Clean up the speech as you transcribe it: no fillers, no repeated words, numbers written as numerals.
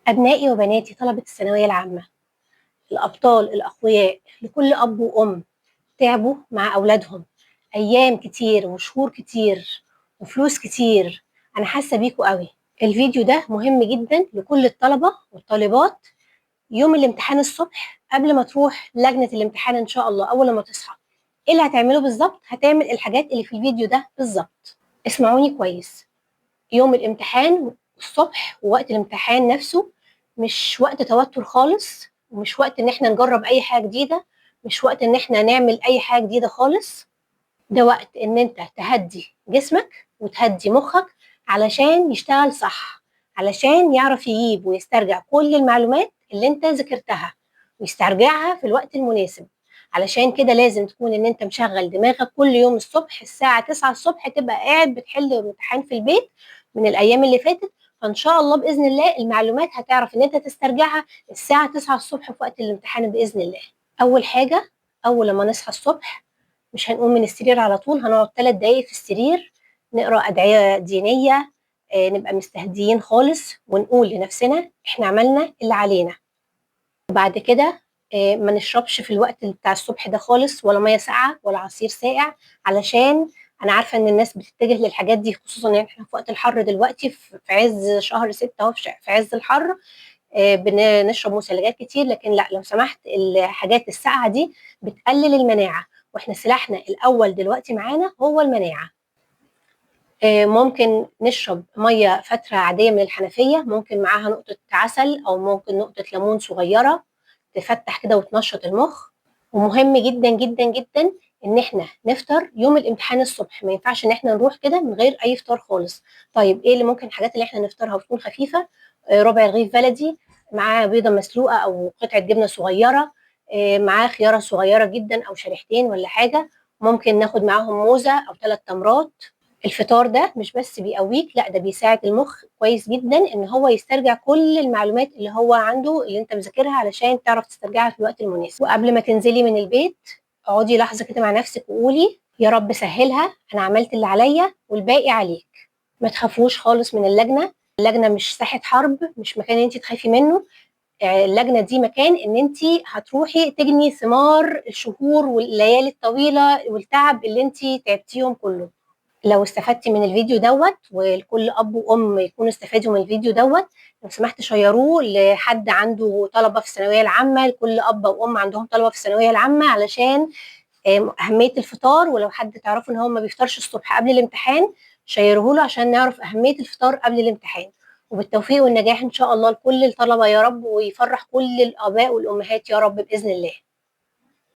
أبنائي وبناتي طلبة الثانوية العامة، الأبطال الأقوياء، لكل أب وأم تعبوا مع أولادهم أيام كتير وشهور كتير وفلوس كتير، أنا حاسة بيكوا قوي. الفيديو ده مهم جدا لكل الطلبة والطالبات يوم الامتحان الصبح قبل ما تروح لجنة الامتحان إن شاء الله. أول لما تصحى إيه اللي هتعمله بالظبط؟ هتعمل الحاجات اللي في الفيديو ده بالظبط. اسمعوني كويس. يوم الامتحان الصبح ووقت الامتحان نفسه مش وقت توتر خالص، ومش وقت ان احنا نجرب اي حاجة جديدة، مش وقت ان احنا نعمل اي حاجة جديدة خالص. ده وقت ان انت تهدي جسمك وتهدي مخك علشان يشتغل صح، علشان يعرف يجيب ويسترجع كل المعلومات اللي انت ذاكرتها ويسترجعها في الوقت المناسب. علشان كده لازم تكون ان انت مشغل دماغك كل يوم الصبح الساعة 9 الصبح تبقى قاعد بتحل الامتحان في البيت من الايام اللي فاتت. فان شاء الله باذن الله المعلومات هتعرف ان انت تسترجعها الساعة 9 الصبح في وقت الامتحان باذن الله. اول حاجة، اول لما نصحى الصبح مش هنقوم من السرير على طول، هنقعد 3 دقايق في السرير نقرا ادعية دينية، نبقى مستهديين خالص ونقول لنفسنا احنا عملنا اللي علينا. وبعد كده ما نشربش في الوقت بتاع الصبح ده خالص، ولا مية ساقعه ولا عصير ساقع، علشان انا عارفه ان الناس بتتجه للحاجات دي، خصوصا ان احنا في وقت الحر دلوقتي في عز شهر 6 اهو، في عز الحر، بنشرب مثلجات كتير. لكن لا، لو سمحت، الحاجات الساقعه دي بتقلل المناعة، واحنا سلاحنا الاول دلوقتي معانا هو المناعة. ممكن نشرب مية فترة عادية من الحنفية، ممكن معاها نقطة عسل او ممكن نقطة ليمون صغيرة تفتح كده وتنشط المخ. ومهم جدا جدا جدا ان احنا نفطر يوم الامتحان الصبح، ما ينفعش ان احنا نروح كده من غير اي فطار خالص. طيب ايه اللي ممكن الحاجات اللي احنا نفطرها وتكون خفيفة؟ ربع رغيف بلدي معاه بيضة مسلوقة او قطعه جبنه صغيرة، معاه خياره صغيرة جدا او شريحتين ولا حاجة، ممكن ناخد معاهم موزة او 3 تمرات. الفطار ده مش بس بيقويك، لا ده بيساعد المخ كويس جدا ان هو يسترجع كل المعلومات اللي هو عنده اللي انت مذاكرها علشان تعرف تسترجعها في الوقت المناسب. وقبل ما تنزلي من البيت اقعدي لحظة كده مع نفسك وقولي يا رب سهلها، انا عملت اللي عليا والباقي عليك. ما تخافوش خالص من اللجنة، اللجنة مش ساحة حرب، مش مكان انت تخافي منه. اللجنة دي مكان ان انت هتروحي تجني ثمار الشهور والليالي الطويلة والتعب اللي انت تعبتيهم كله. لو استفدتي من الفيديو دوت، ولكل اب وام يكونوا استفادوا من الفيديو دوت، لو سمحت شيروه لحد عنده طلبه في الثانوية العامة، لكل اب وام عندهم طلبه في الثانوية العامة، علشان اهمية الفطار. ولو حد تعرفوا ان هو ما بيفطرش الصبح قبل الامتحان شيروه له عشان نعرف اهمية الفطار قبل الامتحان. وبالتوفيق والنجاح ان شاء الله لكل الطلبة يا رب، ويفرح كل الاباء والامهات يا رب باذن الله.